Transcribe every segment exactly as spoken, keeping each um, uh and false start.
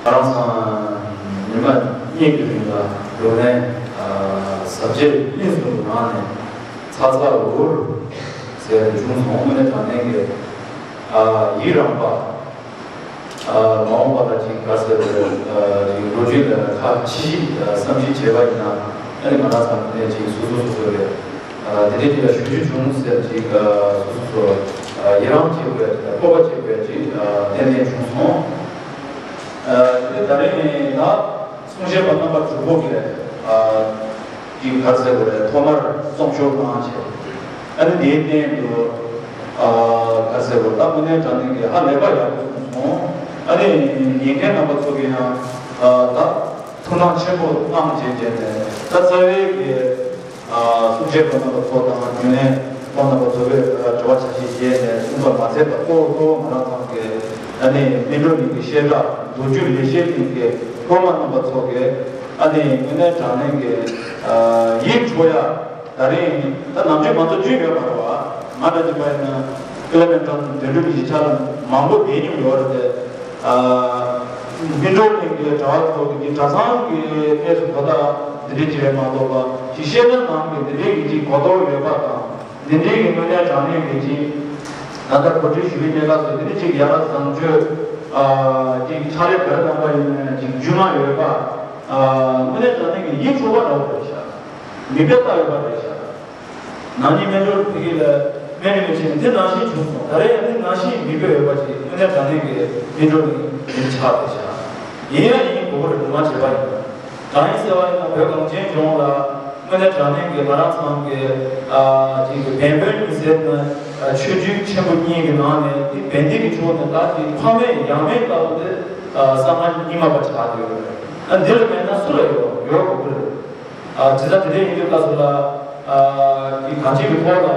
ང་རང་ཚང་ཉི་མ་གཉིས་ཀྱི་རིང་ལ་བགྲོ་གླེང་ཟབ་རྒྱས་གླིང་གསུམ་གྱི་ནང་ནས་ཚ་ཚ་འུར་འུར་ཟེར་བྱུང་སོང་། དངོས་གནས་དྲང་གནས་ཀྱི་ཡི་རང་པ། མ་འོངས་པ་ལ་ཅིག་ག་ཟེར་བའི་ཅིག་ལོ་རྒྱུས་ལ་ཁག་ཆེ་བསམ་གཞིག་བྱས་པ་ཡིན་ན། ཨ་ནི་ང་རང་ཚང་ནས་ཅིག་སོ་སོ་སོ་སོ་རེད། དེ་འདྲའི་ཅིག་ལ་ཞུ་རྒྱུ་བྱུང་ཟེར་ཅིག་སོ་སོ་སོ་ཡི་རང་བྱེད་དགོས་ཅིག་སྤོབས་པ་བྱེད་དགོས་ཅིག་ཏན་ཏན་བྱུང་སོང་། དེ་ད་རིང་ད་གསུང་བཤད་པ་རྣམ་པ་དྲུག་པོ་གིས་ཅིག་ག་ཟེར་དགོས་རེད། ཐོག་མར་རྩོམ་ཤོག་བཏང་བྱས། ཨ་ནི་དེའི་སྟེང་དུ་ག་ཟེར་དགོས། ད་དངོས་གནས་དྲང་གནས་ཀྱི་ཧ་ལས་པ་ཡག་པོ་གསུངས་སོང་། ཨ་ནི་ཉན་མཁན་རྣམ་པ་ཚོ་གིས་ཡང་ད་ཐུགས་སྣང་ཆེན་པོ་གནང་བྱས་བྱས་ནས་ད་རྩ་བའི་གི་གསུང་བཤད་པ་རྣམ་པ་ཚོ་དང་རྒྱུན་ལས་ཁོང་རྣམ་པ་ཚོ་གིས་དྲི་བ་ཆ་ཤས་བཞེས་ནས་གསུངས་པ་མ་ཟད་པ། གཙོ་བོ་གཙོ་བོ་ང་རང་ཚང་གི་ཨ་ནི་སྨིན་གྲོལ་གླིང་གི་བཤད་གྲྭ་མདོ་རྒྱུད་ལེགས་བཤད་གླིང་གི་སློབ་མ་རྣམ་པ་ཚོ་གིས་ཨ་ནི་དངོས་གནས་དྲང་གནས་ཀྱི་ཡིད་འཕྲོག་ཡ། ད་རིང་ད་ནམ་རྒྱུན་ང་ཚོ་བརྒྱུད་ཡོད་མ་རེད་བ། ང་འདྲ་ཅིག་པ་ཡིན་ན་ཀི་ལོ་མི་ཊར་དོན་གྲུབ་ཀྱི་གཞིས་ཆགས་ལ་མང་པོ་བསྡད་མྱོང་ཡོད་རེད་དེ། སྨིན་གྲོལ་གླིང་གི་གྲྭ་བ་ཚོ་གི་གྲྭ་ཚང་གི་གནས་སུ་གོ་བརྡ་འདི་འདྲ་ཅིག་རེད་མ་གཏོགས་པ་ཅིག་བཤད་གྲྭ་ནང་གི་འདི་འདྲའི་གི་ཅིག་གོ་རྟོགས་ཡོད་པ་དང་། འདི་འདྲའི་གི་དངོས་གནས་དྲང་གནས་གི་ཅིག་ད་ལྟ་གོ་སྒྲིག་ཞུ་བའི་གནས་སྐབས་སུ་འདི་འདྲ་ཅིག་ཡ་རབས་བཟང་སྤྱོད་ཅིག་ཕྱག་ལས་ག་རེ་གནང་པ་ཡིན་ན་ཅིག་རྒྱུས་མངའ་ཡོད་པ། དངོས་གནས་དྲང་གནས་གི་ཡིད་འཕྲོག་པ་འདྲ་བོ་རེད་ཤག་མིག་དཔེ་ལྟ་ཡོད་པ་རེད་ཤག་ནང་ཉིད་སྨིན་གྲོལ་ཕ་གི་ལ་སྨན་རིན་པོ་ཆེ་འདི་ནང་བཞིན་བྱུང་སོང་། ད་རེས་ཡང་འདི་ནང་བཞིན་མིག་དཔེ་ཡོད་པ་ཅིག་དངོས་གནས་དྲང་གནས་ཀྱི་སྨིན་གྲོལ་གླིང་ཆགས་བསྡད་ཤག་ཡིན་ཡང་ཡིན་དགོས་པ་རེད། སྒྲུང་མ་བྱས་པ་ཡིན་ན། གང་ཡིན་ཟེར་བ་ཡིན་ན་བོད་གངས་ཅན་ལྗོངས་ལ་དངོས་གནས་དྲང་གནས་ཀྱི་ང་རང་ཚང་གི་ཅིག་གི་བན་བོན་གཉིས་ཟེར་ན་ཆོས་བརྒྱུད་ཆེན་པོ་གཉིས་ཀྱི་ནང་ནས་འདི་བན་དེ་གི་ཕྱོགས་ནས་ད་ཅིག་ཕ་མེས་ཡང་མེས་ལྟ་བུ་དེ་གསང་སྔགས་རྙིང་མ་པ་ཆགས་ཡོད་རེད། ཨ་འདི་ལ་མེད་ན་སུ་ལ་ཡོད་ཡོད་དགོས་ཀྱི་རེད། ཨ་དེ་ལྟར་དེ་འདྲ་ཡིན་དུས་སྐབས་སུ་ལ་ཨ་དེ་གང་ཅིའི་ཐོག་ལ་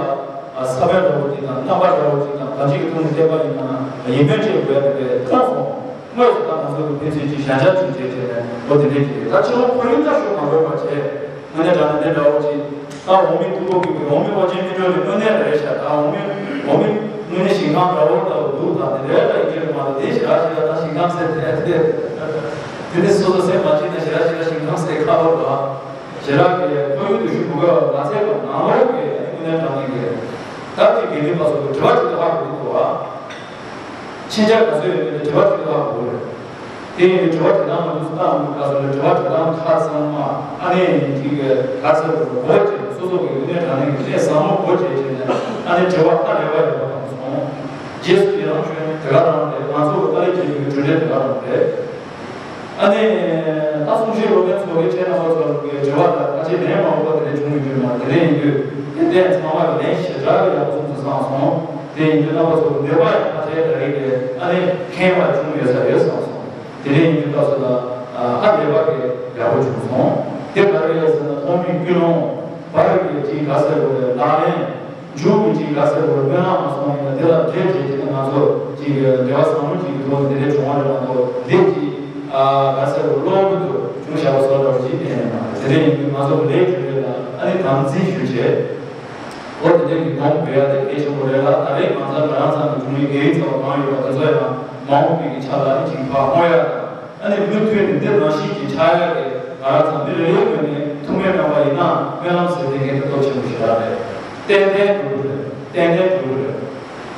ཨ་ས་བོན་འདྲ་བོ་ཅིག་དང་རྣམ་པ་འདྲ་བོ་ཅིག་དང་གང་ཅིའི་ཐོག་ནས་བལྟས་པ་ཡིན་ན་ཡིད་སྨོན་བྱེད་དགོས་པ་དེ་མཐོང་སོང་། དངོས་སུ་ད་ང་ཚོ་གི་ཕན་ཚུན་གྱི་ཞན་ཆ་བྱུང་བྱས་བྱས་ནས་ལོ་དེ་འདྲའི་གི་ད་ཕྱི་ལོ་ཁོར་ཡུག་ད་ཤོད་མ་དགོས་པ་བྱས། དངོས་གནས་དྲང་གནས་དེ་འདྲ་བོ་ཅིག་ད་འོག་མིན་ཐུག་པོ་གི་འོག་མིན་ཨོ་རྒྱན་སྨིན་གྲོལ་གྱི་དངོས་གནས་རེད་ཤག་ད་འོག་མིན་འོག་མིན་དངོས་གནས་ཞིང་ཁམས་འདྲ་བོ་ལྟ་བུ་འདུག་ད་དེ་འདྲའི་ལ་ཡིན་གྱི་རེད་མ་གཏོགས་དེ་ཞེ་དྲག་ཞེ་དྲག་ད་ཞིང་ཁམས་ཟེར་དེ་དེ་དེ་ནི་སོ་སོ་སེམས་མ་བྱེད་ན་ཞེ་དྲག་ཞེ་དྲག་ཞིང་ཁམས་ཟེར་ཁ་བོར་བ། ཞེ་དྲག་གི་ཁོར་ཡུག་ཏུ་ཞུགས་དགོས་པ་མ་ཚད་པ་ནང་ལོགས་ཀྱི་དངོས་གནས་དྲང་གནས་ཀྱི་ད་ཅིག་དགེ་འདུན་པ་ཚོ་གི་དྲི་བ་ཅིག་ཏུ་ཧ་གོ་གི་འདུག་བ། ཕྱིན་ཆད་ག་ཚོད་ཡོད་མེད་དྲི་བ་ཅིག་ཏུ་ཧ་གོ་གི་རེད། དེ་ཡིན་དུས་དྲི་བ་དྲི་སྟངས་མ་འདུག་སེ་བཏང་མི་དགའ་སོང་ལ་དྲི་བ་དྲི་སྟངས་ཁག་ཚང་མ་ཨ་ནེ་ཡིན་གཅིག་གི་ག་ཚོད་དུ་གོ་བྱེད་སོ་སོ་གི་དངོས་གནས་དྲང་གནས་ཀྱི་གནས་བཟང་མོ་གོ་བྱེད་བྱས་ནས་ཨ་ནེ་དྲི་བ་ཧ་ལས་པ་ཡོད་པ་དང་སོང་། རྗེས་སུ་ཡི་རང་བྱོན་དེ་ག་རང་རེད། ང་ཚོ་ལ་ཏཱ་ལའི་རྒྱལ་ཡུལ་གྱི་གྲུབ་འབྲས་དེ་ག་རང་རེད། ཨ་ནེ་ད་གསུང་བཤད་སློབ་དཔོན་ཚོ་གི་ཁྱེད་རྣམ་པ་ཚོ་གི་དྲི་བ་ལ་ཕལ་ཆེར་ལན་མང་པོ་དེ་འདྲ་བྱུང་ཡོད་རྒྱུ་མ་རེད། དེ་འདྲ་ཡིན་དུས་དེ་ལན་ཚང་མ་གི་ལན་ཞེ་དྲག་གི་ཡག་པོ་གསུངས་སུ་བསམ་སོང་། དེ་ཡིན་དུས་རྣམ་པ་ཚོ་གི་འདོད་པ་ཡང་ཕལ་ཆེར་ད་རེས་ཀྱི་ཨ་ནེ་ཁེངས་པ་བྱུང་ཡོད་ས་ཡོད་བསམ་སོང་། དེ་འདྲ་ཡིན་དུས་སྐབས་སུ་ལ་ཧ་ལས་པ་གི་ཡག་པོ་བྱུང་སོང་། དེ་ག་རེ་རེད་ཟེར་ན་ཐོག་མའི་ཀུན་སློང་བར་གྱི་ཅིག་ག་ཟེར་དགོས་རེད། ལག་ལེན། མཇུག་གི་ཅིག་ག་ཟེར་དགོས་རེད། སྨོན་ལམ་མ་སོང་ཡིན་ན་དེ་ལ་འབྲེལ་བྱས་ཀྱི་ང་ཚོ་ཅིག་འབྲེལ་བ་བཟང་མོ་ཅིག་གི་ཐོག་ནས་དེ་འདྲའི་བྱུང་བ་རེད་མ་གཏོགས་འདི་ཅིག་ག་ཟེར་དགོས་གློ་བུར་དུ་བྱུང་བཞག་པ་བཟོ་འདྲ་བོ་ཅིག་གཏན་ནས་མ་རེད། དེ་འདྲ་ཡིན་དུས་ང་ཚོ་ལས་རྒྱུ་རེད་ལ་ཨ་ནི་དམ་འཛིན་ཞུ་བྱས། འོ་དེ་འདྲ་གི་སྒོམ་དགོས་ཡ་དེ་གལ་ཆེན་པོ་རེད་ལ། ད་རེས་ང་ཚོ་ང་རང་ཚང་གི་འབྱུང་བའི་དགེ་བའི་རྩ་བ་གང་ཡོད་པ་དེ་ཚོ་ཡང་མ་འོངས་པའི་གི་ཆ་ལ་ཨ་ནི་ཅིག་ཕར་སྔོག་ཡ་དང་། ཨ་ནི་མུ་མཐུད་ནས་འདི་ནང་བཞིན་གྱི་ཆགས་ཡག་གི་ང་རང་ཚོ་མི་རེ་རེའི་ངོས་ནས་ཐུགས་སྨོན་གནང་བ་ཡིན་ན་སྨོན་ལམ་ཟེར་དེ་གལ་ཏེ་སྟོབས་ཆེན་པོ་ཞིག་རག་རེད། ཏན་ཏན་འགྲུབ་ཀྱི་རེད། ཏན་ཏན་འགྲུབ་ཀྱི་རེད།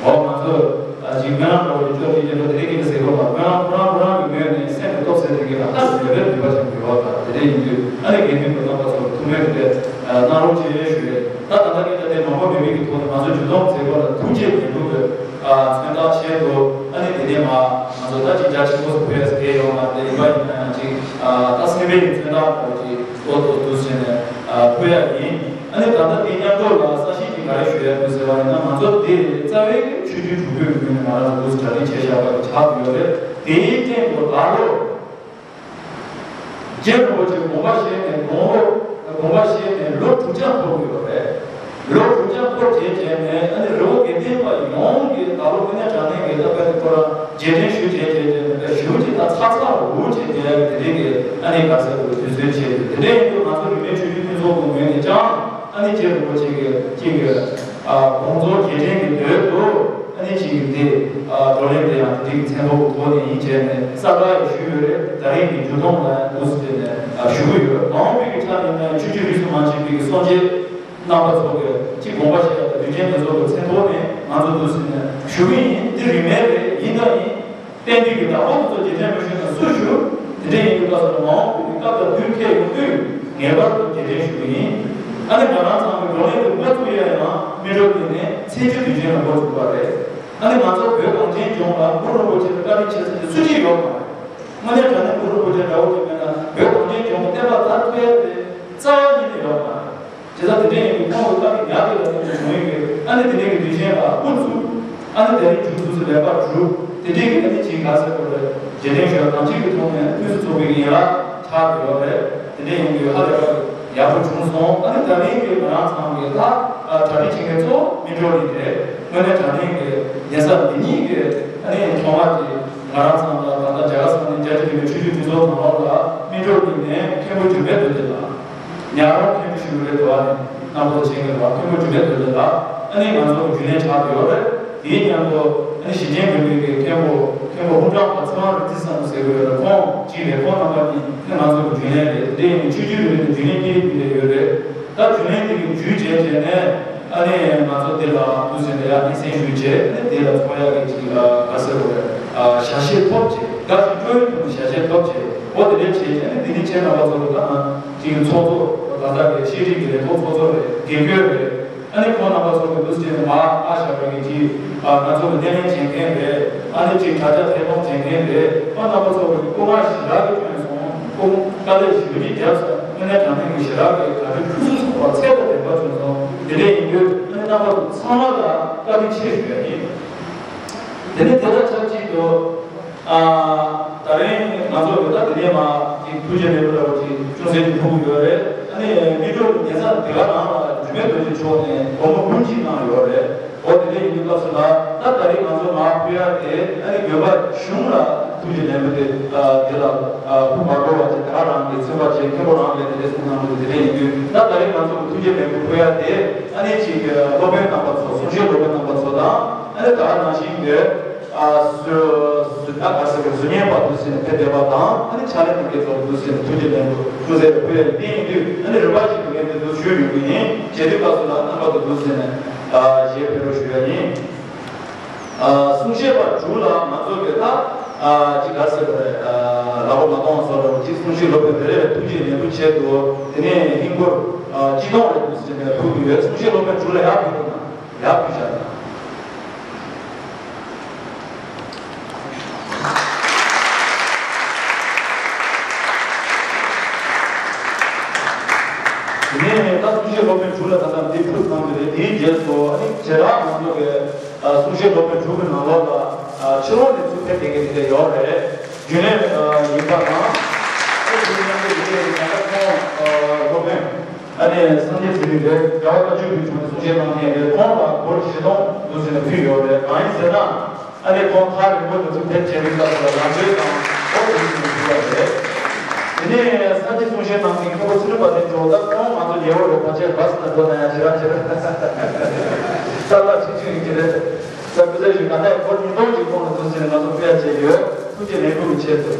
འོ་ང་ཚོ་ཨ་ཅིག་སྨོན་ལམ་འགྲོ་བའི་ཅོ་ཅི་ཅི་འགྲོ་དེ་རིང་གི་ཟེར་དགོས་པ་སྨོན་ལམ་ཁོ་རང་ཁོ་རང་གི་ངོས་ནས་སེམས་ཀྱི་སྟོབས་ཟེར་དེ་གལ་ལ་ཧ་ལས་པའི་ནུས་པ་ཆེན་པོ་ཡོད་པ་དང་དེ་འདྲ་ཡིན་དུས་ཨ་ནི་དགེ་འདུན་པ་རྣམ་པ་ཚོར་ཐུགས་སྨོན་དེ་འདྲ་གནང་རོགས་ཞེས་ཞུ་ཡས། ད་ད་ལྟ་ངས་ད་ལྟའི་མང་པོ་མེད་མི་གི་ཐོག་ནས་ང་ཚོ་ཇུས་གཏོང་མཛད་པ་ལ་ཐུགས་རྗེ་དྲན་གྲུབ་ཀྱི་མཚོན་རྟགས་ཆེད་དུ་ཨ་ནི་དེ་ནས་མ་ང་ཚོ་ད་ཅིག་རྒྱ་ཆེན་པོ་སུ་ཕུལ་ཡ་ཟེར་ཡོང་ན་དེ་ཡིན་པ་ཡིན་ན་ཡང་ཅིག་ད་སེམས་པའི་མཚོན་རྟགས་འདྲ་བོ་ཅིག་ཏོག་ཏོག་ཏུ་བྱས་ནས་ཕུལ་ཡ་ཡིན། ཨ་ནི་ད་ལྟ་དེ་མཉམ་དུ་ལ་གསལ་བཤད་ཅིག་ག་རེ་ཞུ་ཡ་འདུག་ཟེར་བ་ཡིན་ན་ང་ཚོ་དེ་རྩ་བའི་ཆོས་བརྒྱུད་དྲུག་པོའི་ངོས་ནས་ང་རང་ཚོ་འདུག་སེ་གྲ་སྒྲིག་བྱས་བཞག་པ་ཆགས་ཡོད་རེད། དེའི་སྟེང་དུ་ད་ལོ། རྗེ་རིན་པོ་ཆེ་དགོངས་པ་བཞེས་ནས་དགུང་ལོ་དགོངས་པ་བཞེས་ནས་ལོ་དྲུག་ཅུ་འཁོར་གྱི་ཡོད་རེད། ལོ་དྲུག་ཅུ་འཁོར་རྗེས་བྱས་ནས་ཨ་ནི་རི་བོ་དགེ་ལྡན་པ་ཡོངས་ཀྱིས་ད་ལོ་དངོས་གནས་དྲང་གནས་ཀྱི་ད་ལྟ་ནི་ཁོ་རང་རྗེས་དྲན་ཞུ་བྱས་བྱས་བྱས་ནས་ཞུ་བྱས་ད་ཚ་ཚ་འུར་བྱས་བསྡད་ཡ་གི་དེ་རིང་གི་ཨ་ནི་ག་ཚོད་དུ་དུས་ཚོད་ཆེད་དུ་དེ་འདྲ་ཡིན་དུས་ང་ཚོ་རིས་མེད་ཆོས་བརྒྱུད་མཐུན་ཚོགས་ཀྱི་ངོས་ནས་ཀྱང་ཨ་ནི་རྗེ་རིན་པོ་ཆེ་གི་གཅིག་གི་དགོངས་རྫོགས་རྗེས་དྲན་གྱི་དོན་དུ། ནས་ཅིག་གི་འདི་བགྲོ་གླེང་དེ་ཡང་འདི་གི་མཚན་ཐོག་ཐོག་ནས་ཡིན་བྱས་ནས་གསར་པ་ཡང་ཞུས་ཡོད་རེད། ད་རིང་གི་མཇུག་སྡོམ་ལ་འདུག་སེ་བྱས་ནས་ཞུ་གི་ཡོད། མ་འོངས་པའི་གི་ཆ་ནས་ན་ཆོས་བརྒྱུད་རིས་སུ་མ་ཆད་པའི་གི་སངས་རྒྱས་རྣམ་པ་ཚོ་གི་ཅིག་དགོངས་པ་བཞེས་ཡ་དང་དུས་ཆེན་དེ་ཚོ་གི་མཚན་ཐོག་ནས་ང་ཚོ་འདུག་སེ་ནས་ཞུ་གི་ཡིན། འདི་རིན་མེད་རེད། ཡིན་དང་ཡིན། བསྟན་འདུས་ཀྱི་བདག་པོ་དེ་ཚོ་རྗེས་དྲན་མི་ཞུས་ན་སུ་ཞུ། དེ་འདྲ་ཡིན་དུས་སྐབས་སུ་མ་འོངས་པའི་སྐབས་དང་དུས་འཁེལ་ཡོང་དུས་ངེས་པར་དུ་རྗེས་དྲན་ཞུ་གི་ཡིན། ཨ་ནི་ང་རང་ཚང་མའི་བགྲོ་གླེང་དེ་འགོ་ཚུགས་ཡ་ཡང་སྨིན་གྲོལ་གླིང་ནས་ཚེས་བཅུ་དུས་ཆེན་ལ་འགོ་ཚུགས་པ་རེད། ཨ་ནི་ང་ཚོ་བོད་གངས་ཅན་ལྗོངས་ལ་གུ་རུ་རིན་པོ་ཆེ་ལ་བཀའ་དྲིན་ཆེ་ས་དེ་སུ་གཅིག་ཡོད་མ་རེད། དངོས་གནས་དྲང་གནས་གུ་རུ་རིན་པོ་ཆེ་འདྲ་བོ་ཅིག་མེད་ན་བོད་གངས་ཅན་ལྗོངས་ལ་བསྟན་པ་དར་ཐུབ་ཡ་དེ་རྩ་བ་ཉིད་ནས་ཡོད་མ་རེད། བྱས་ཙང་དེ་འདྲ་ཡིན་དུས་ཁོང་གི་བཀའ་དྲིན་ཉག་གཅིག་ལ་ཐུག་པའི་བྱུང་ཡོད་ཀྱི། ཨ་ནི་དེ་འདྲ་གི་དུས་ཆེན་ལ་དབུ་ཚུགས། ཨ་ནི་དེ་རིང་མཇུག་ཚུགས་སུ་ལེགས་པར་གྲུབ། དེ་འདྲ་གི་ཨ་ནི་ཅིག་ག་ཟེར་དགོས་རེད། རྗེས་དྲན་ཞུ་བ་དང་གཅིག་གི་ཐོག་ནས་དངོས་སུ་ཚོགས་པའི་ཡན་ལག་ཆགས་ཡོད་རེད། དེ་འདྲ་ཡིན་དུས་ཧ་ལས་པ་ཡག་པོ་བྱུང་སོང་། ཨ་ནི་ད་རིང་གི་ང་རང་ཚང་གི་ད་གྲ་སྒྲིག་བྱེད་མཁན་གཙོ་བོ་སྨིན་གྲོལ་གླིང་རེད། དངོས་གནས་དྲང་གནས་ཀྱི་གདན་ས་འདི་ཉིད་ཀྱི་ཨ་ནི་ཐོག་མ་དེ་ང་རང་ཚང་ལ་ད་ལྟ་རྒྱ་གར་ས་གནས་རྒྱ་ཆེ་གི་ཆོས་བརྒྱུད་གྲོས་ཚོགས་ནང་ལོགས་ལ་སྨིན་གྲོལ་གླིང་ནས་མཁན་པོ་འཇིགས་མེད་རྡོ་རྗེ་ལགས། ཉག་རོང་མཁན་པོ་ཞུ་རེད་འདུག་ཨ་ནི་རྣམ་པ་ཚོ་མཁྱེན་གྱི་རེད་བ། མཁན་པོ་འཇིགས་མེད་རྡོ་རྗེ་ལགས། ཨ་ནི་ང་ཚོ་རྒྱུན་ལས་ཆགས་ཡོད་རེད། དེའི་མཉམ་དུ་ཨ་ནི་ཞི་ཆེན་དགོན་པའི་གི་མཁན་པོ་མཁན་པོ་ཧུང་ཀྲང་པ་ཚེ་དབང་རིག་འཛིན་བསམ་གླིང་ཟེར་གྱི་ཡོད་རེད། ཁོང་གཅིག་རེད། ཁོང་རྣམ་པ་གཉིས་ཨ་ནི་ང་ཚོ་གི་རྒྱུན་ལས་རེད། དེ་ཡིན་ནའི་ཆོས་བརྒྱུད་རིས་མེད་དུ་རྒྱུན་ལས་ཀྱི་རྒྱུན་ལས་ཡོད་རེད། ད་རྒྱུན་ལས་དེ་གི་བརྒྱུད་བྱས་བྱས་ནས་ཨ་ནི་ང་ཚོ་འདི་ལ་དུས་ཟིན་ལ་ཡར་སྙན་སེང་ཞུས་བྱས། ཨ་ནི་འདི་ལ་ཚོགས་ཡག་གི་ཅིག་ག་ཟེར་དགོས་རེད། ཞལ་བཞེས་ཐོབ་བྱས། དགའ་ཞིང་སྤྲོ་བའི་ཐོག་ནས་ཞལ་བཞེས་ཐོབ་བྱས། འོ་དེ་འདྲ་བྱས་བྱས་ཨ་ནི་འདི་ནི་ཁྱེད་རྣམ་པ་ཚོ་ལ་ད་ཅིག་ཚོགས་གཙོ་ད་ལྟ་གི་ཤེས་རིག་གི་ལས་ཐོག་ཚོགས་གཙོ་རེད། དགེ་བསྐོས་རེད། ཨ་ནི་ཁོང་རྣམ་པ་ཚོ་གི་འདུག་སེ་བྱས་ནས་མར་ཨ་ཞབས་པ་གི་ཅིག་ང་ཚོ་གི་སྣེ་ལེན་བྱེད་མཁན་རེད། ཨ་ནི་ཅིག་དྲ་རྒྱ་ཐད་གཏོང་བྱེད་མཁན་རེད། ཁོང་རྣམ་པ་ཚོ་གི་སྐུ་ངལ་ཞེ་དྲག་གི་བྱུང་སོང་། སྐུ་དཀའ་ལས་ཞེ་པོ་ཅིག་བརྒྱབ་སོང་། དངོས་གནས་དྲང་གནས་ཀྱི་ཞེ་དྲག་གི་ག་དུས་ཁུ་སུ་ཚོགས་པ་ཚད་དང་ལྡན་པ་བྱུང་སོང་། དེ་འདྲ་ཡིན་དུས་ཨ་ནི་རྣམ་པ་ཚོ་ཚང་མ་ལ་བཀའ་དྲིན་ཆེ་ཞུ་ཡ་ཡིན། དེ་ནས་དེ་དང་ཆབས་ཅིག་ཏུ། ཨ། ད་རིང་ང་ཚོ་ཡོད་ད་དེ་ནས་མ་ཅིག་ཐུགས་རྗེ་ལེགས་འབུལ་འདྲ་བོ་ཅིག་ཅུང་ཟད་ཅིག་ཕུལ་གྱི་ཡོད་རེད། ཨ་ནི་སྨིན་གྲོལ་གདན་ས་དེ་ག་ནང་ལ་འཇིགས་མེད་རྡོ་རྗེ་མཆོག་ནས་སྒོར་མོ་དགུ་གཅིག་གནང་ཡོད་རེད། འོ་དེ་འདྲ་ཡིན་དུས་སྐབས་སུ་ལ་ད་ད་རིང་ང་ཚོ་མར་ཕུལ་ཡ་དེ་ཨ་ནི་དགོན་པ་གཞུང་ལ་ཐུགས་རྗེ་ལེགས་འབུལ་དེ་དེ་ལ་ཕུལ་མ་དགོས་པ་ཅིག་ད་རང་གི་ཚོད་དཔག་བྱས། མཁན་པོ་རང་གིས་དེ་འདྲ་གསུངས་གནང་འདུག་དེ་འདྲ་ཡིན་དུས་ད་ད་རིང་ང་ཚོ་གི་ཐུགས་རྗེ་ལེགས་འབུལ་ཕུལ་ཡ་དེ་ཨ་ནི་ཅིག་སློབ་དཔོན་རྣམ་པ་ཚོ་གསུང་བཤད་སློབ་དཔོན་རྣམ་པ་ཚོ་དང་ཨ་ནི་ད་ག་ནང་བཞིན་གྱི། ཨ། སུ་སུ་ད་ག་ཟེར་གི་སུ་ཉན་པ་འདུག་ཟེར་ནས་ཕེབས་བསྡད་པ་དང་། ཨ་ནི་ཕྱག་ལེན་དེ་གའི་ཚོགས་འདུག་ཟེར་ནས་ཐུགས་རྗེ་ལེགས་འབུལ་ཐུགས་ཟེར་བའི་ཕུལ་ཡ་ཡིན་དུས། ཨ་ནི་རིམ་པ་བཞིན་དུ་ངས་འདི་འདུག་ཞུས་ཡོང་གི་ཡིན། བྱེད་དུས་སྐབས་སུ་ལ་རྣམ་པ་ཚོ་འདུག་ཟེར་ནས་ཨ་ཞེས་ཕེབས་རོགས་ཞུ་ཡ་ཡིན། ཨ། གསུང་བཤད་པ་དྲུག་ལ་ང་ཚོ་གི་ད་ཨ་ཅི་ག་ཟེར་བ་རེད། ཨ། ལག་པ་མ་གཏོང་བ་སོགས་རེད་བ། ཅིག་གསུང་བཤད་སློབ་དཔོན་རེ་རེ་ལ་ཐུགས་རྗེ་ལེགས་འབུལ་ཆེད་དུ་དེ་ནས་ཧིན་སྒོར་ཨ་སྤྱི་སྟོང་རེ་འདུག་ཟེར་ནས་ཕུལ་གྱི་ཡོད། གསུང་བཤད་སློབ་དཔོན་དྲུག་ལ་ཡར་ཕུལ་དགོས་ན། ཡར་ཕུལ་བཞག་དང་། དེ་ནས་ད་གསུང་བཤད་སློབ་དཔོན་དྲུག་ལ་ད་ལྟ་འདི་ཕུལ་གནང་གི་རེད། དེའི་རྗེས་སུ་ཨ་ནི་བྱེ་བྲག་ང་ཚོ་གི་ཨ་གསུང་བཤད་སློབ་དཔོན་དྲུག་གི་ནང་ལོགས་ལ་ཨ་ཕྱི་ལོགས་ནས་ཚུར་ཕེབས་བསྡད་མཁན་དེ་འདྲ་ཡོད་རེད། རྒྱུན་ལས་ཨ་ཡིན་པ་དང་། ཨ་རྒྱུན་ལས་དེ་འདྲ་ཡིན་ན་ད་ཁོང་ཨ་སློབ་དཔོན། ཨ་ནི་སངས་རྒྱས་ཚེ་རིང་རེད། རྒྱལ་བ་བཀའ་བརྒྱུད་པའི་དྲུང་ནས་གསུང་བཤད་གནང་མཁན་རེད། ཁོང་ལ་སྒོར་བཞི་སྟོང་འདུག་ཟེར་ནས་ཕུལ་ཡོད་རེད། གང་ཡིན་ཟེར་ན། ཨ་ནི་ཁོང་ཐག་རིང་པོ་ནས་ཚུར་ཕེབས་བྱས་པའི་སྐབས་སུ་ལ་ལམ་གྲོན་དང་སྒོར་འདུག་ཟེར་ནས་ཕུལ་བ་རེད། དེ་ནས་སངས་རྒྱས་གསུང་བཤད་གནང་མཁན་མཁན་པོ་ཚུལ་ཁྲིམས་དཔལ་ལྡན་མཆོག་ད་ཁོང་ང་ཚོ་ཉེ་བོ་རེད། ཕལ་ཆེར་བྷ་སི་ནང་འགྲོ་ན་ཡང་ཞེ་དྲག་ཞེ་དྲག་ས་ལ་ཆུང་ཆུང་ཡིན་གྱི་རེད། ས་སྐུ་ཚེ་ཞིག་ང་ཚོས་སྒོར་ཉིས་སྟོང་ཅིག་ཁོང་ལ་འདུག་ཟེར་ནས་ང་ཚོ་ཕུལ་ཡ་བྱས་ཡོད། ཐུགས་རྗེ་ལེགས་འབུལ་གྱི་ཆེད་དུ།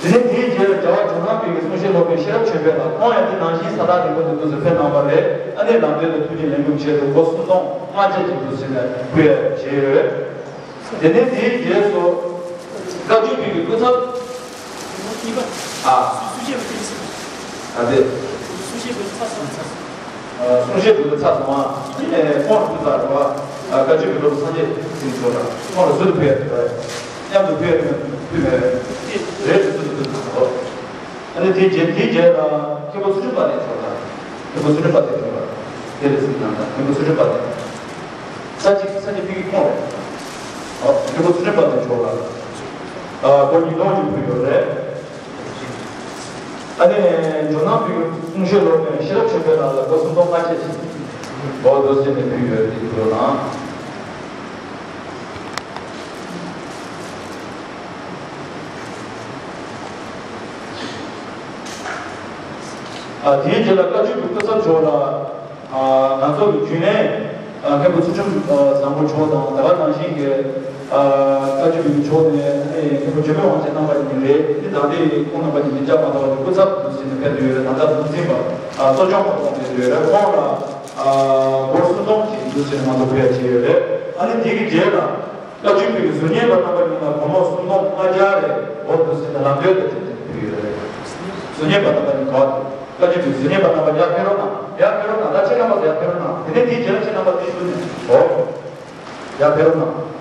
དེ་ནས་དེའི་རྗེས་ལ་རྒྱལ་བ་ཇོ་ནང་པའི་གི་གསུང་བཤད་སློབ་དཔོན་ཤེས་རབ་ཆོས་འཕེལ་ལགས། ཁོང་ཡང་དེ་ནང་བཞིན་ས་ཐག་རིང་པོ་ནས་འདུག་ཟེར་ཕེབས་གནང་བ་རེད། ཨ་ནི་ལམ་སྟོན་དང་ཐུགས་རྗེ་ལེགས་འབུལ་ཆེད་དུ་སྒོར་སུམ་སྟོང་ལྔ་བརྒྱ་ཅིག་འདུག་ཟེར་ནས་ཕུལ་ཡ་བྱས་ཡོད། དེ་ནས་དེའི་རྗེས་སུ་བཀའ་བརྒྱུད་པའི་གི་སྐུ་ཚབ། ཨ། ཨ་དེ། གསུང་བཤད་འགྲོ་དུས་ཚར་སོང་བ། ཨ་ནི་ཁོང་ལ་ཕུལ་ཚར་རེད་བ། བཀའ་བརྒྱུད་པའི་སློབ་དཔོན་སངས་རྒྱས་ཚེ་རིང་མཆོག་ལ་ཁོང་ལ་ཟུར་དུ་ཕུལ་ཡ་ཐུབ་པ་རེད། མཉམ་དུ་ཕུལ་ཡ་ཐུབ་ན་ཕུལ་མེད་རེད། རེད་དེ་ཟུར་དུ་ཕུལ་ཚར་རོགས། ཨ་ནི་དེའི་རྗེས་དེའི་རྗེས་ལ་མཁན་པོ་ཚུལ་ཁྲིམས་དཔལ་ལྡན་མཆོག་ལ། མཁན་པོ་ཚུལ་ཁྲིམས་དཔལ་ལྡན་མཆོག་ལ། དེ་ལས་ཟིན་གནང་དང་མཁན་པོ་ཚུལ་ཁྲིམས་དཔལ་ལྡན། ས་གཅིག་ས་གཅིག་ཕུལ་གི་ཁོང་རེད། ཨོ་མཁན་པོ་ཚུལ་ཁྲིམས་དཔལ་ལྡན་མཆོག་ལ། ཨ་སྒོར་ཉིས་སྟོང་ཅིག་ཕུལ་ཡོད་རེད། ཨ་ནི་ཇོ་ནང་པའི་གསུང་བཤད་སློབ་དཔོན་ཤེས་རབ་ཆོས་འཕེལ་ལགས་ལ་སྒོར་སུམ་སྟོང་ལྔ་བརྒྱ་ཅིག་འབོག་འདུག་ཟེར་ནས་ཕུལ་ཡོད་དེ་ཐུགས་རྗེ་གནང་། ཨ་དེའི་རྗེས་ལ་བཀའ་བརྒྱུད་ཀྱི་སྐུ་ཚབ་མཆོག་ལ་ཨ་ང་ཚོ་གི་རྒྱུན་ལས། མཁན་པོ་ཚུལ་ཁྲིམས་བཟང་པོ་མཆོག་དང་ད་ག་ནང་བཞིན་གྱི་བཀའ་བརྒྱུད་པའི་མཆོག་ནས་མཁན་པོ་འཇམ་དཔལ་དབང་ཆེན་རྣམ་པ་གཉིས་རེད། འདི་ད་ལྟའི་ཁོང་རྣམ་པ་གཉིས་ཀྱི་བཅའ་མ་ཐག་པ་དེ་སྐུ་ཚབ་དུ་ཟིན་ནས་ཕེབས་ཡོད་རེད། ད་ལྟ་འདུག་འཛིན་པ་གཙོ་སྐྱོང་པ་ཁོང་ཕེབས་ཡོད་རེད། ཁོང་ལ་སྒོར་སུམ་སྟོང་ཞིག་འདུག་ཟིན་ནས་ང་ཚོ་ཕེབས་བྱས་ཡོད་རེད། ཨ་ནི་དེ་གི་རྗེས་ལ། བཀའ་བརྒྱུད་པའི་གཟུ་བརྙན་པ་རྣམ་པ་གཉིས་ལ་སྒོར་མོ་སུམ་སྟོང་ལྔ་བརྒྱ་རེ་འོ་འདུག་ཟེར་ནས་ལམ་སྟོན་དེ་དེ་ཕུལ་ཡོད་རེད། གཟུ་བརྙན་པ་རྣམ་པ་གཉིས་གོ། བཀའ་བརྒྱུད་པའི་གཟུ་བརྙན་པ་རྣམ་པ་ཡར་ཕེབས་རོགས་གནང་། ཡར་ཕེབས་རོགས་གནང་། ད་ཁྱེད་རྣམ་པ་ཚོ་ཡར་ཕེབས་རོགས་གནང་། དེ་ནས་དེའི་རྗེས་ལ་ཁྱེད་རྣམ་པ་དེའི་ཤུལ་ནས་འོ་ཡར་ཕེབས་རོགས་གནང་།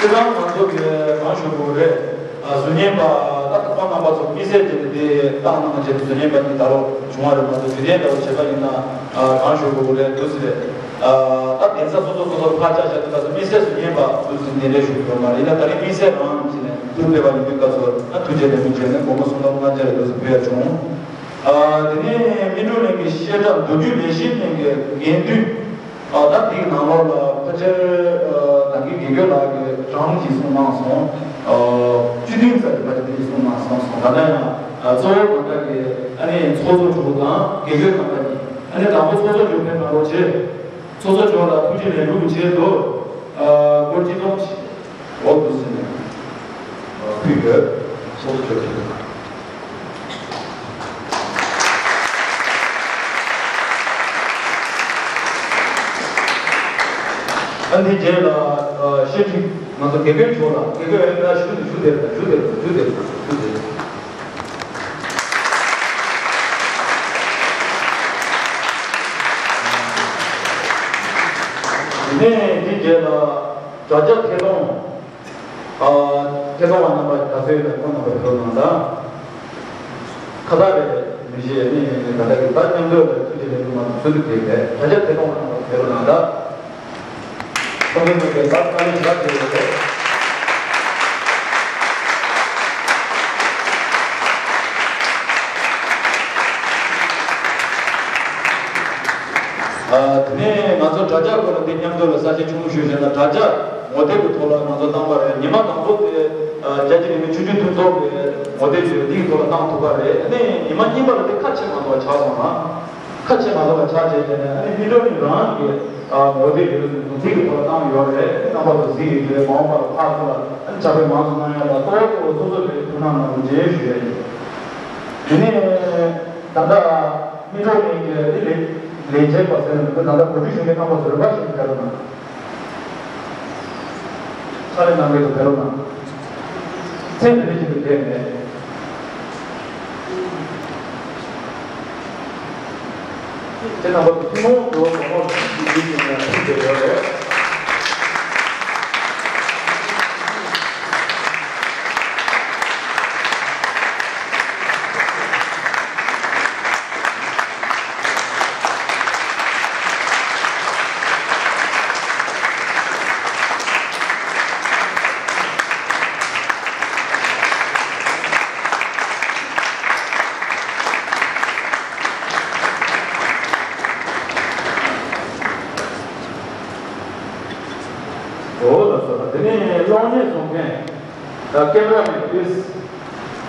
སྤྱིར་བཏང་ང་ཚོ་གི་གང་ཞུ་དགོས་རེད། གཟུ་བརྙན་པ་ད་ལྟ་ཁོང་རྣམ་པ་ཚོ་དམིགས་བསལ་གྱི་དེ་བཏང་གནང་བྱས་གཟུ་བརྙན་པ་གཉིས་ད་ལོ་བྱུང་བ་རེད། ང་ཚོ་དུས་དྲན་འདྲ་བོ་བྱས་པ་ཡིན་ན་གང་ཞུ་དགོས་རེད་འདུག་ཟེར། ད་གདན་ས་སོ་སོ་སོ་སོར་ཕར་བཅར་བྱས་དུས་སྐབས་སུ་དམིགས་བསལ་གཟུ་བརྙན་པ་འདུག་ཟེར་གདན་འདྲེན་ཞུ་གི་ཡོད་མ་རེད། ཡིན་ན་ད་རིང་དམིགས་བསལ་རང་བྱས་ནས་འདུག་ཕེབས་པ་ཡིན་དུས་སྐབས་སུ་ཐུགས་རྗེ་ལེགས་འབུལ་བྱས་ནས་སྒོར་མོ་སུམ་སྟོང་ལྔ་བརྒྱ་རེ་འདུག་ཟེར་ཕུལ་ཡ་བྱུང་། དེ་ནས་སྨིན་གྲོལ་གླིང་གི་བཤད་གྲྭ་མདོ་རྒྱུད་ལེགས་བཤད་གླིང་གི་དགེ་འདུན། ཨ་ད་དེའི་ནང་ལོགས་ལ་ཕལ་ཆེར་ཨ་ད་གིན་དགེ་སྐོས་ལགས་ཀྱིས་གྲངས་ཅིག་གསུངས་གནང་སོང་། ཨ་བཅུ་བདུན་ཙམ་གྱི་ཕལ་ཆེར་དེ་གསུངས་གནང་སོང་སོང་། ད་ལྟ་ཡང་ཨ་གཙོ་བོ་ང་ཚོ་གི་ཨ་ནི་ཚོགས་གཙོ་མཆོག་དང་དགེ་སྐོས་རྣམ་པ་གཉིས། ཨ་ནི་དང་པོ་ཚོགས་གཙོ་མཆོག་ཕེབས་གནང་རོགས་བྱེད། ཚོགས་གཙོ་མཆོག་ལ་ཐུགས་རྗེ་ལེགས་འབུལ་ཆེད་དུ་ཨ་སྒོར་གཅིག་སྟོང་ཞིག་འོག་ཏུ་ཟིན་ནས་ཕུལ་དགོས། ཚོགས་གཙོ་མཆོག་ཕེབས། ཨ་འདི་རྗེས་ལ་ཨ་བཤད་ཁྲིད་ང་ཚོ་དགེ་སྐོས་མཆོག་ལ། དགེ་སྐོས་ཨ་ནི་ད་ཞུ་ཞུ་དེར་ཞུ་དེར་ཞུ་དེར་ཞུ་དེར། དེ་ནས་འདི་རྗེས་ལ་དྲ་རྒྱ་ཐད་གཏོང་། ཨ་ཐད་གཏོང་བ་རྣམ་པ་ག་ཚོད་ཡོད་ན་ཁོང་རྣམ་པ་ཕེབས་རོགས་གནང་དང་། ཁ་བརྡ་རེ་མི་བྱེད་ནི་ད་ལྟ་གི་ད་མཉམ་འབྲེལ་ལ་ཐུགས་རྗེ་ལེགས་འབུལ་མང་ཚོགས་འདུ་དེ་ལས་དྲ་རྒྱ་ཐད་གཏོང་བ་རྣམ་པ་ཕེབས་རོགས་གནང་དང་། ཁོང་ཚོ་ཚོ་གི་ད་དཀའ་ལས་ཞེ་དྲག་བྱས་ཡོད་རེད། ཨ་དེ་ནས་ང་ཚོ་དྲ་རྒྱ་སྐོར་ལ་འདི་མཉམ་དུ་ལ་གསལ་བཤད་ཆུང་ངུ་ཞུས་བྱས་ན། དྲ་རྒྱ་ངོ་དེབ་ཀྱི་ཐོག་ལ་ང་ཚོ་བཏང་བ་རེད། ཉི་མ་དང་པོ་དེ་ཨ་རྒྱལ་སྤྱིའི་རིག་གནས་ཆོས་བརྒྱུད་མཐུན་ཚོགས་ཀྱི་ངོ་དེབ་ཞིག་འདིའི་ཐོག་ལ་བཏང་ཐུབ་པ་རེད། ཨ་ནི་ཉི་མ་གཉིས་པ་ལ་དེ་ཁ་ཕྱེ་མ་ཐུབ་པ་ཆགས་སོང་ན། ཁ་ཕྱེ་མ་ཐུབ་པ་ཆགས་བྱས་བྱས་ནས་ཨ་ནི་སྨིན་གྲོལ་གླིང་རང་གི་ཨ་ངོ་དེབ་ཡོད་ཟེར་དུས་ཚིག་གི་ཐོག་ལ་བཏང་ཡོད་རེད། རྣམ་པ་ཚོ་གཟིགས་ཡོད་རེད། མ་འོངས་པ་ལ་ཕར་ཚུར་ལ་ཨ་ནི་ཕྱག་དཔེ་མང་ཙམ་གནང་ཡ་ལ་གཙོ་བོ་གཙོ་བོ་སོ་སོ་རེད། ཐུགས་སྣང་གནང་རོགས་བྱེད་ཞུ་ཡ་ཡིན། དེ་ནས་ད་ལྟ་སྨིན་གྲོལ་གླིང་གི་དེ་ལས་ལས་བྱེད་པ་ཟེར་ན་ད་ལྟ་གོ་སྒྲིག་ཞུ་མཁན་རྣམ་པ་ཚོ་རིམ་པ་བཞིན་དུ་ཕེབས་རོགས་གནང་། ཕྱག་ལས་གནང་མཁན་ཚོ་ཕེབས་རོགས་གནང་། མཚན་དེ་འདྲ་ཞིག་ཏུ་བསྡད་མེད། དེ་རྣམ་པ་ཚོ་ཐུན་མོང་དུ་གོང་འོག་གི་ཡིག་ཡིག་ཡིན་ན་ཐུགས་དེ་ཡོད་རེད། འོ་ལགས་སོ། དེ་ནས་གློག་བརྙན་བཟོ་མཁན། ཨ་ཀེམ་ར་མེན་པི་ལིས།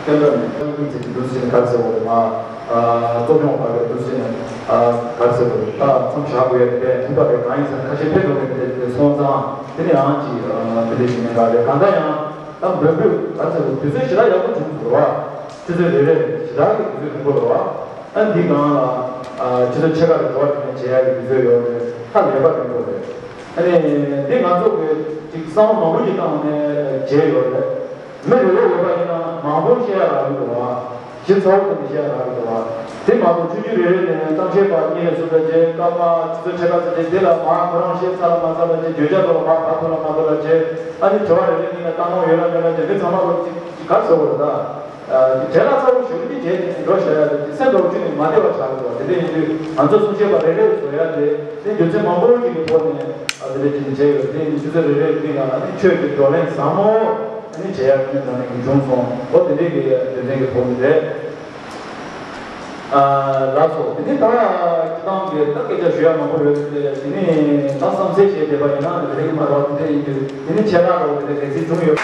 ཀེམ་ར་མེན། ཀེམ་ར་མེན་ཚེ་འདུག་སེ་ག་རེ་ཟེར་བ་རེད། ང་ཨ་གཙོ་སྐྱོང་བ་རེད་འདུག་སེ་ཨ་ག་རེ་ཟེར་བ་རེད། ད་མཚམས་བཞག་དགོས་ཡ་དེ་ཐུག་པ་རེད། གང་ཡིན་ཟེར་ན་ཁ་ཤས་ཕེབས་འགྲོ་མཁན་དེ་དེ་སོང་ཙང་དེ་ནས་ཨང་ཅིག་ཨ་དེ་འདྲ་ཞིག་མེད་པ་རེད། གང་ལྟར་ཡང་ད་འབོད་འབོད་ག་རེ་ཟེར་བ། དུས་ཚོད་ཞེ་དྲག་ཡག་པོ་བྱུང་འདུག་བ། ཆུ་ཚོད་རེ་རེ་ཞེ་དྲག་གི་དུས་ཚོད་རིང་པོ་རེད་བ། ཨ་འདི་སྒང་ལ་ཨ་ཆུ་ཚོད་ཕྱེད་ཀ་རེ་འགྲོ་བ་དེ་ནས་བྱེད་ཡ་གི་དུས་ཚོད་ཡོད་རེད། ཧ་ལས་པ་རིང་པོ་རེད། ཨ་ནི་འདི་ང་ཚོ་གི་ཅིག་བསམ་བློ་མང་པོ་ཞིག་བཏང་ནས་བྱས་ཡོད་རེད། མི་རེ་རེ་ཡོད་པ་ཡིན་ན་མང་པོ་བཤད་ཡ་རག་གི་འདུག་བ། ཞིབ་ཚགས་པོ་བཏང་ནས་བཤད་ཡ་རག་གི་འདུག་བ། དེ་མ་གཏོགས་ཆུང་ཆུང་རེ་རེ་ནས་གཏམ་བཤད་པ་གཉིས་ནས་གསུམ་ལ་བྱས། སྐར་མ་ཆུ་ཚོད་ཕྱེད་ཀ་ཙམ་བྱས། དེ་ལ་མར་ཁོ་རང་བཤད་ཚར་ལ་མ་ཚར་ལ་བྱས། བརྗོད་བྱ་ཐོག་ལ་མར་བབས་ཐུབ་ལ་མ་ཐུབ་ལ་བྱས། ཨ་ནི་དྲི་བ་རེ་རེ་གཉིས་ལ་བཏང་གནང་ཡོད་ལ་མེད་ལ་བྱས། མི་ཚང་མ་ལོ་ཅིག་ག་རེ་ཟེར་དགོས་རེད་ད། དེ་ལ་གཙོ་བོ་ཞུ་གི་བྱས་ནས་འགྲོ་བཞག་ཡ་དེ་སེམས་ཐོག་བཅུག་ནས་མ་བསྡད་པ་ཆགས་འདུག་བ། དེ་འདྲ་ཡིན་དུས་ང་ཚོ་གསུང་བཤད་པ་རེ་རེས་བཟོ་ཡ་དེ་དེ་རྒྱུ་མཚན་མང་པོ་ཞིག་གི་ཐོག་ནས་ཨ་དེ་འདྲ་ཅིག་བྱས་ཡོད། དེ་ཡིན་དུས་ཆུ་ཚོད་རེ་རེ་འདི་ལ་ཨ་ནི་ཆོས་ཀྱི་བགྲོ་གླེང་ཟབ་མོ་ཨ་ནི་བྱེད་ཡ་ནི་ད་ནི་གི་བྱུང་སོང་། འོ་དེ་འདྲའི་གི་རྒྱུ་མཚན་གི་ཐོག་ནས་རེད། ཨ་ལགས་སོ། དེ་ནི་ད་སྤྱི་བཏང་གི་ད་སྐད་ཆ་ཞུ་ཡ་མང་པོ་ཡོད་དེ། དེ་ནི་ད་བསམ་ཚུལ་བཤད་བསྡད་པ་ཡིན་ན་དེ་རིང་མ་རོགས་དེ་འདྲ་ཡིན་དུས་དེ་ནི་ཆད་ལྷག་རོགས་དེ་འདྲ་གལ་སྲིད་བྱུང་ཡོད།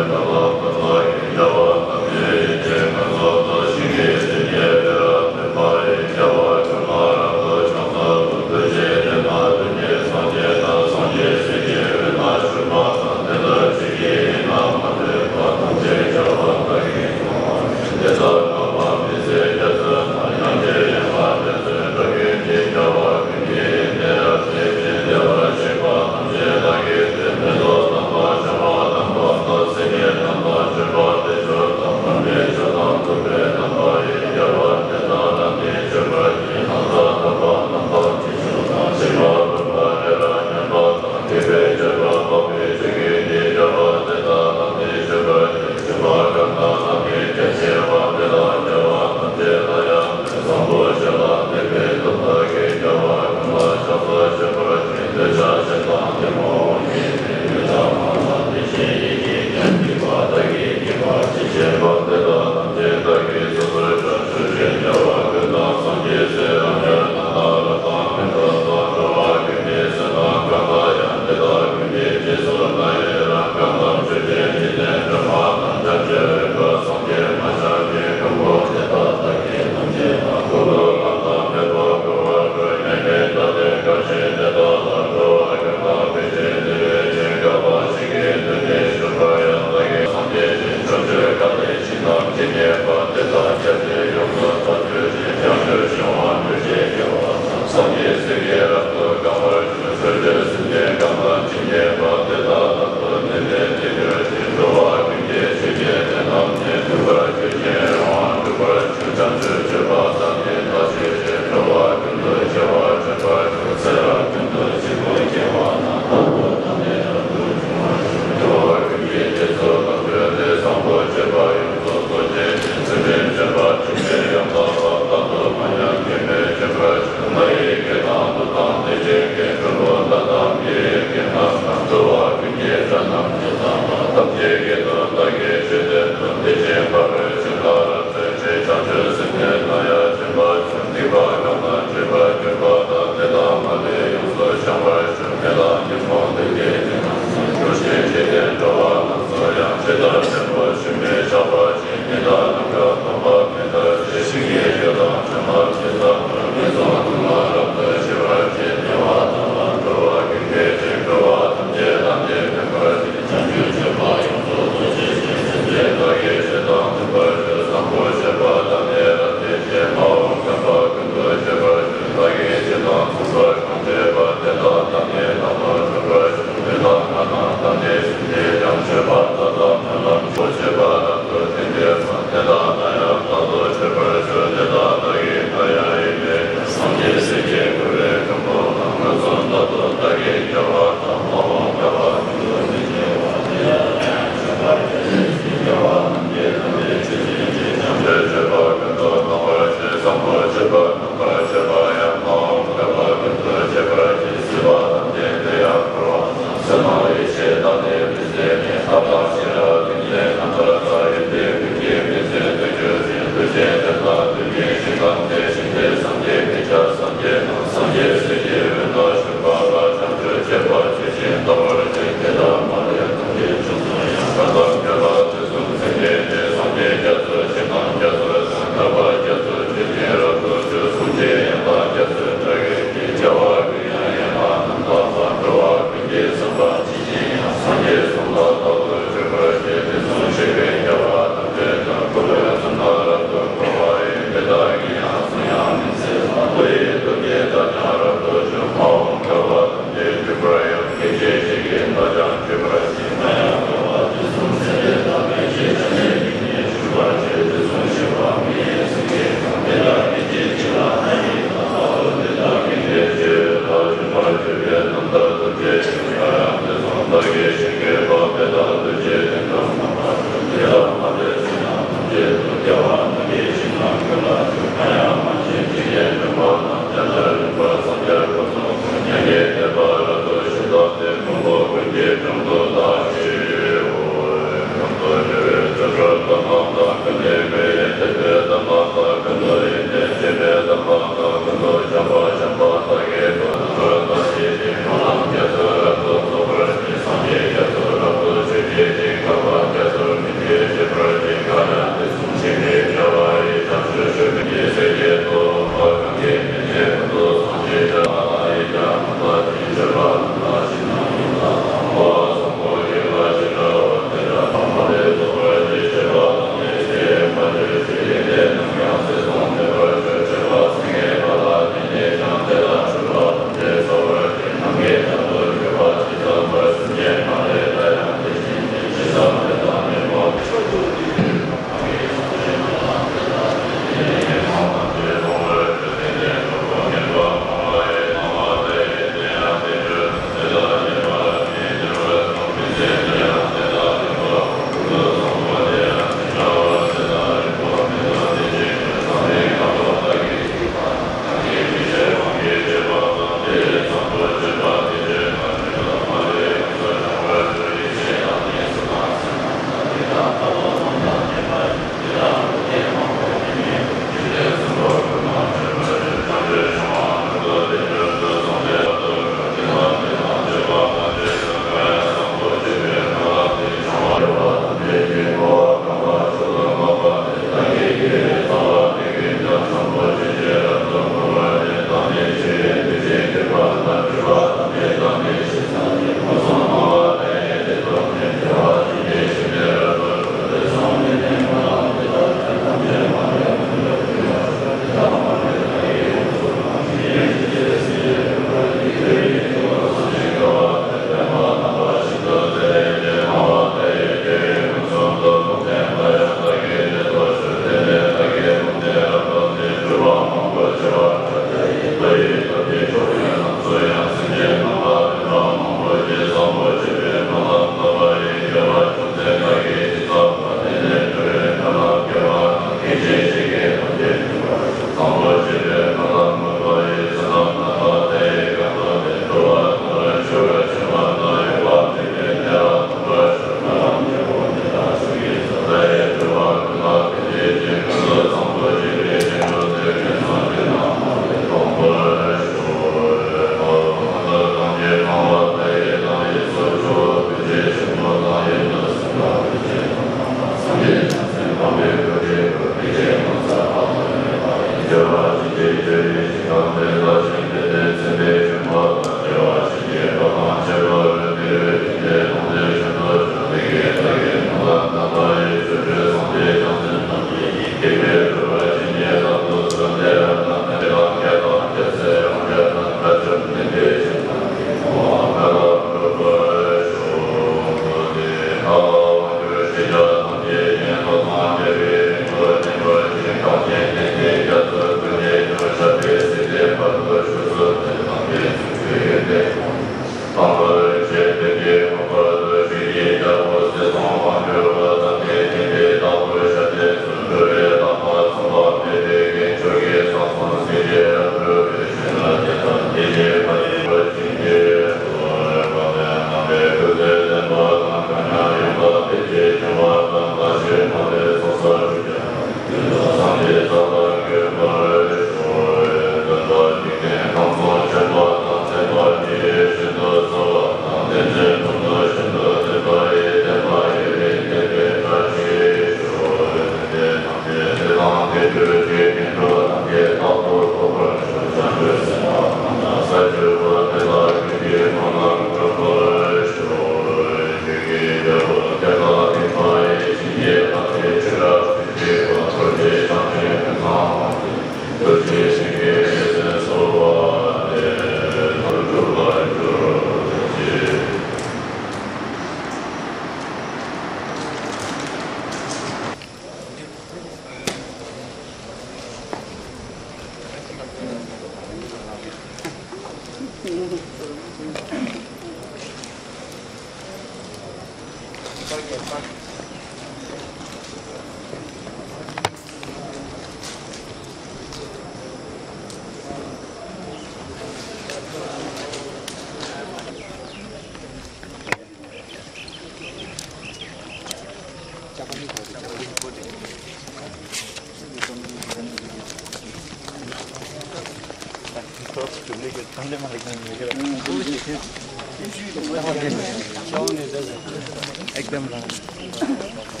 एकदम राम।